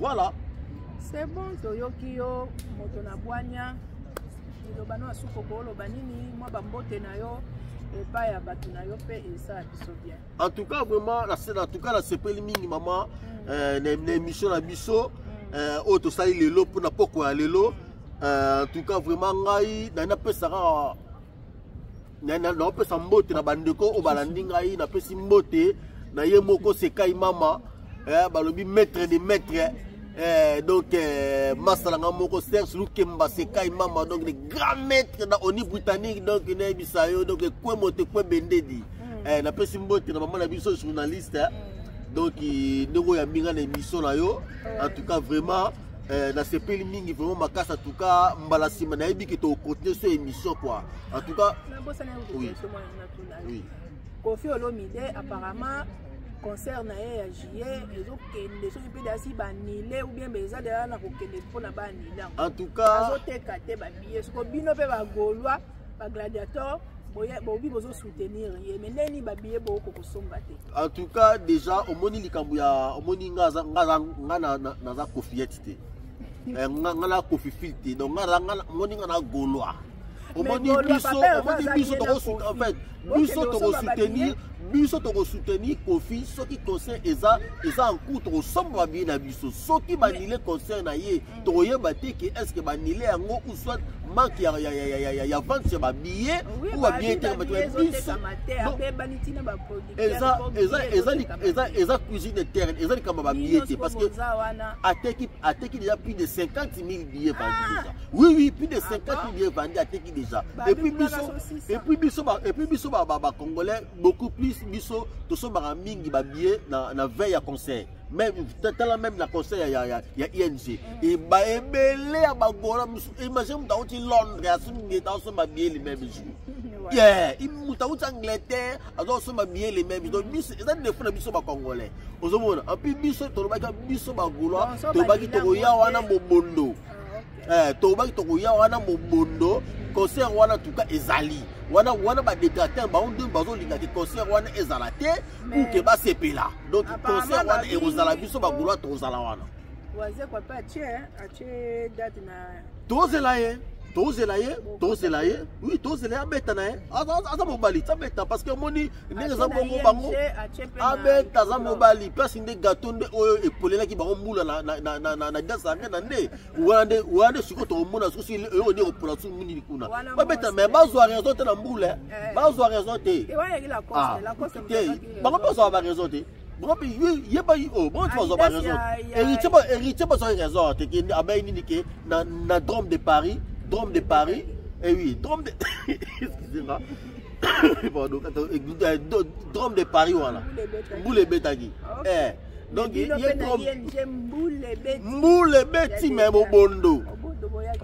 Voilà.
C'est bon, toyoki yo, moto na bwanya. Liloba no asuko, kooloba nini? Mwa bambote na yo epai ya bato na yo mpe esala biso bien.
En tout cas vraiment, en tout cas nasepeli mingi, mama, na émission na biso oyo tosali lelo mpona poko ya lelo. En tout cas vraiment ngai napesa kaka, naopesa mbote na bandeko oyo balandi ngai. Napesi mbote na ye moko Sekai Mama. Eh, balobi maître de maître. Eh, donc eh, masala nga moko Serge Lukemba Sekai Mama, donc le grand maître na ONU britannique, donc nayebisa yo, donc ekwemo te kwe bendedi. Eh, napesi mbote na mama na biso journaliste, eh. Donc ndenge oyo yambi nga na émission na yo, en tout cas vraiment nasepeli mingi vraiment makasi. En tout cas mbala nsima nayebi ke tokocontinue so émission quoi, en tout cas.
Nabosana.
Oui.
Question mwana natuna.
Oui.
Koffi Olomide, apparemment concert na ye ya juillet ezokende, soki mpe dasi banile ou bien eza deja na kokende mpona baanile yango.
En tout cas
Azoteka te babillet. Soko bino mpe bagaulois, bagladiateur, bobi bozosoutenir ye, mais ndeni babillet boko kosomba te?
En tout cas déjà omoni likambo ya omoni nga nga naza kofiete te. Nga na kofiphile te, donc nga omoni nga na gaulois, omoni biso, omoni biso en fait biso tokosoutenir, biso tokosoutenir Koffi soki concert eza en cours, tokosomba babillet na biso. Soki banile concert na ye, tokoyeba te ke est ce que banile yango ou soit manque ya vente ya babillet ou babillet te. Biso eza cuisine interne, eza likambo ya babillet te, parce que ateki déjà plus de 50 000 billets vendus déjà. Oui, plus de 50 000 billets vendus ateki déjà. Et puis biso bacongolais, beaucoup plus biso tosombaka mingi babillet na veille ya concert. Même tala, même na concert ya ING, eba ebele ya bagola. Imagine moto auti Londres, asombi asomba billet le même jour. Yeah, moto auti Angleterre azosomba billet le même jour. Donc biso eza défaut na biso bacongolais, ozomona. Et puis biso tolobaki, biso bagaulois tolobaki tokoya wana mobondo, tolobaki tokoya wana mobondo. Concert wana tuka ezali wana, badétracteur bango nde bazolingaki concert wana ezala te pour ke basepela. Donc concert wana ekozala, biso bagaulois tokozala wana.
Wazekwa mpe atie date na
Tozela ye, tozela ye, tozela ye. Oui, tozela ye, abeta na ye, aza mobali ti abeta, parce que omoni ndenge eza bongo, bango abeta, aza mobali. Place nde gâteau nde oyo epolelaki bango mbula na danse arena nde wana nde sikoyo tokomona soki oyo nde ekopola su nini kuna. Babeta, mais bazwa raison te na mbula, bazwa raison te te. Bango mpe bazwaka baraison te, bango mpe yeba oyo bango ti bazwa baraison. Héritier bazwaki raison te ke abai nini ke na Dôme de Paris, Dôme de Paris, eh oui, Dôme de, excusez-moi, pardon, Dôme de Paris wana mbula ebetaki. Donc ye mbula ebeti me mobondo.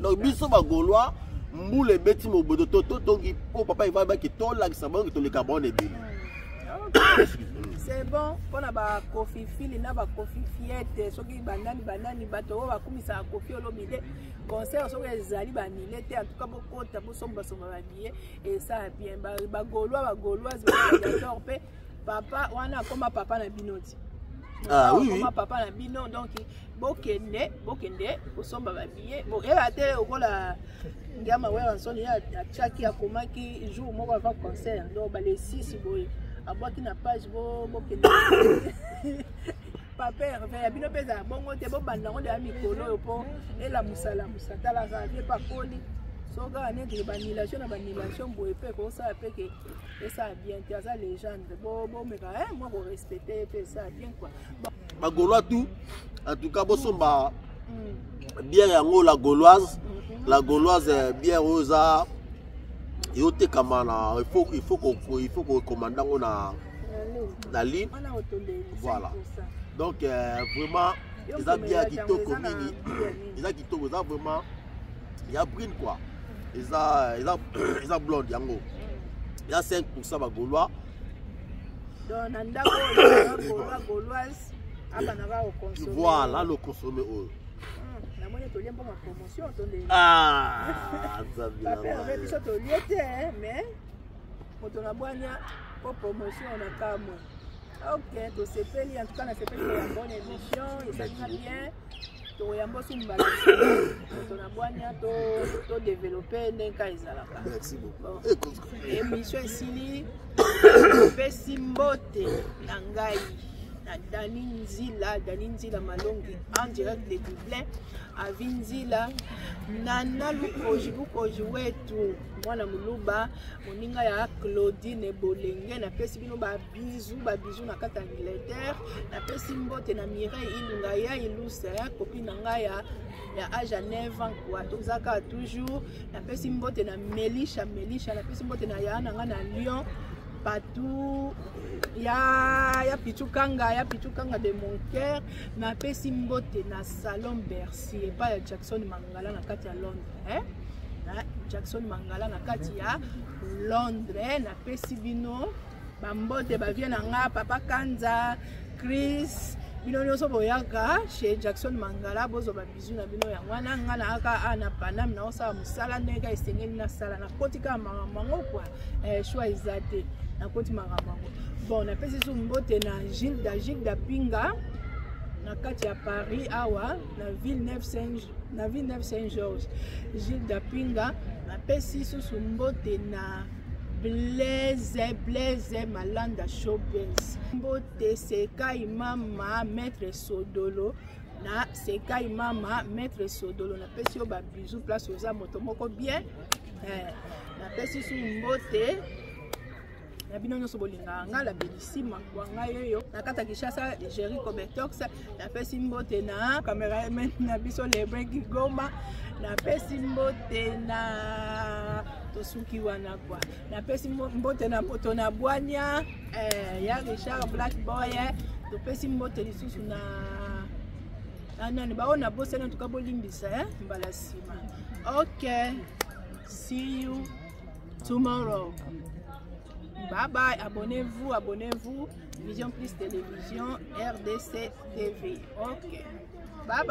Donc biso bagaulois, mbula ebeti mobondo to tongi mpo papa evabaki tolakisa bango toleka bango na ebele.
C'est bon mpona bakofifili na bakofifiete, soki banani banani, bato oyo bakumisaka Koffi Olomide, concert soki ezali banile te, en tout cas bokota bosombasomba babillet, esala bien. Bagaulois, bagauloise, bagladiateur mpe papa wana akoma papa na bino ti.
Ah, oui, oui.
Akoma papa na bino, donc bokende, bokende kosomba babillet. Boyeba te lokola Ngiama Werrason ye atiaki, akomaki jour moko avant concert, donc bale 6 boye abwaki na page, bokende. Papa Herve ya bino mpe ezala bongo te, bobanda yango deya mikolo oyo mpo elamusalamusa. Talaka vie pakoli so kaka neti baannulation na baannulation boye mpe kosala mpe ke esala bien te. Aza légende, bomeka mwa korespecte mpe, esala bien quoi.
Bagaulois tout, en tout cas bosomba bière yango, la Gauloise, la Gauloise, bière oyo eza eotekama na il faut kokomanda yango na ligne. Voilà, donc vraiment eza bière kitoko mingi, eza kitoko, eza vraiment ya brune quoi, eza blonde yango, eza 5 %, bagaulois.
Donc na ndako oyo gaulois, gauloise abanaka kokonsome.
Voilà, le consommer oyo.
Namoni tolie mbongo promotion tonde.
Ah, Nzambe.
Papa Herve, biso tolie te, mais moto na bwanya po promotion na kamwe. Ok, tosepeli, en tout cas nasepeli ya bonne émission, esalinga bien. Tokoyamba osi mbala, moto na bwanya, todéveloppe ndenge ka ezalaka.
Merci beaucoup.
Émission esili, opesi mbote na ngai. Na Dani Nzila, Dani Nzila Malongi en direct de Dublin, Avi Nzila, Nana Lukoji, Lukoji wetu, mwana muluba, moninga ya Claudine Bolenge, napesi bino ba bisous, ba bisous na kati ya Angleterre, napesi mbote na Mireille Ilunga ya Iluse, copine na ngai ya ya age ya 9 ans quoi, tozaka toujours, napesi mbote na Melisha, Melisha, napesi mbote na ya na ngai na Lyon, Patou ya ya Pichu Kanga, ya Pichu Kanga de mon cœur, napesi mbote na Salon Bercy epai ya Jackson Mangala na kati ya Londres, eh? Na Jackson Mangala na kati ya Londres, napesi bino bambote bavie na nga Papa Kanza, Chris, bino nyonso boyaka chez Jackson Mangala, bozwa ba bisous na bino. Yango wana nga na aka a na Paname naosala mosala ndenge esengeli nasala, nakoti kaka makambo yango kwa choix eza te, nakoti makambo yango. Bon, napesi su mbote na Gilda, Gilda Pinga na kati ya Paris awa na Villeneuve Saint, na Villeneuve Saint Georges, Gilda Pinga. Napesi susu mbote na Blaise, Blaise Malanda Showbiz, mbote Sekai Mama Maître Sodolo, na Sekai Mama Maître Sodolo, napesi yo ba bisous place oza moto moko bien. Napesi su mbote na bino nyonso bolingaka nga la belisima kwa ngai oyo na kati ya Kinshasa, Jerry Cobetox. Napesi mbote na cameraman na biso Lebre Gigoma, napesi mbote na tosuki wana kwa, napesi mbote na moto na bwania ya Richard Black Boy, topesi mbote lisusu na nani bao na bosani, tuka bolimbisa mbala nsima. Ok, see you tomorrow. Bye bye, abonnez-vous, abonnez-vous. Vision Plus Télévision, RDC TV. Ok. Bye bye.